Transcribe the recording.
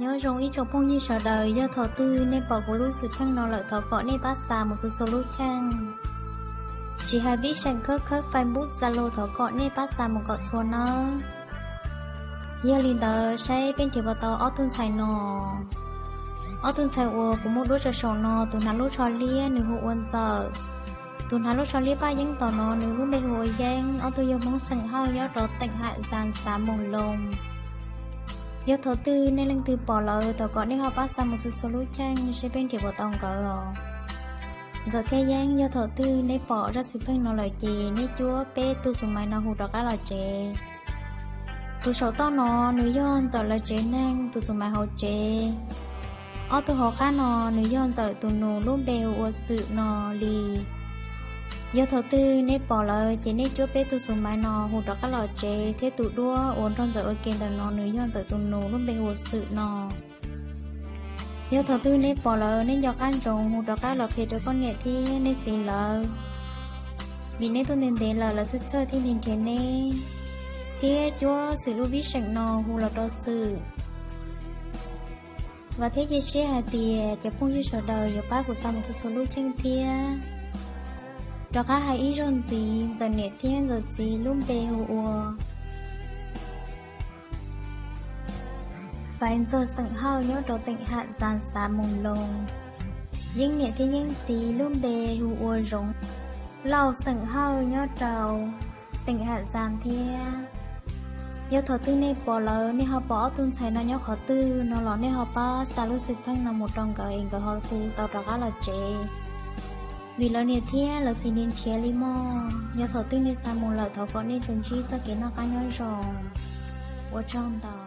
Nyob zoo ib tsoom phooj ywg sawv daws, yog thaum twg nej pom kuv lub xwm txheej no lawm thov kom nej pab xa mus txhua txhua lub cheej. Tsis hais vib seem khawb khawb Facebook Zalo thov kom nej pab xa mus kom txhua nawb. Yog li ntawd saib peb nrhiav puas tau ob tug ntxhais no. Ob tug ntxhais uas kuv muab duab tso saum no, tus hnav lub tsho liab nws hu ua Ntxawm. Tus hnav lub tsho liab paj yeeb tom no nws lub npe hu ua Yeeb, ob tug yog Hmoob xeem Hawj nyob rau teem Ham Zas xav Moos Loo. Yog thaum twg nej leej twg pom lawm thov kom nej ho pab xa mus txhua txhua lub cheej saib peb nrhiav puas tau nkawd os. Ntxawm thiab Yeeb, yog thaum twg neb pom zaj xwm txheej no lawm ces neb cuab peb tug xus mais no hu rov qab los tsev. Tus saum toj no nws yog Ntxawm lawv tsev neeg tus xus mais hauv tsev. Ob tug hauv qab no nws yog Ntxawm tus nus lub npe hu ua Xwm no li. Yog thaum twg neb pom lawm ces neb cuab peb tug xus mais no hu rov qab los tsev, thiab tus duab uas nrog Ntxawm ua ke ntawm no nws yog Ntxawm tus nus lub npe hu ua Xwm no. Yog thaum twg neb pom lawm neb nco qab ntsoov hu rov qab los qhia rau koj niam thiab nej txiv lawv, vim neb tuaj ntev ntev lawm lawv txhawj txhawj thiaj li nrhiav neb. Thiab cuab Xwm lub vib seem no hu los rau Xwm. Vam thiab cia siab hais tias cov phooj ywg sawv daws yuav pab kuv xa mus txhua txhua lub cheej thiab. Rov qab hais ib zaug ntxiv, Ntxawm niam thiab Ntxawm txiv lub npe hu ua Faiv Ntxawg xeem Hawj nyob rau teem Ham Zas xav Moos Loo. Yeeb niam thiab Yeeb txiv lub npe hu ua Zoov Lauj xeem Hawj nyob rau teem Ham Zas thiab. Yog thaum twg nej pom lawm, nej ho pom ob tug ntxhais no nyob qhov twg no los nej ho pab xa lub xwm txheej no mus rau nkawd es nkawd ho hu tau rov qab los tsev. Vim lawv niam thiab lawv txiv nrhiav nrhiav li mog. Yog thaum twg nej xa mus lawm thov kom nej tsuas ntsib txoj kev noj qab nyob zoo. Ua tsaug ntau.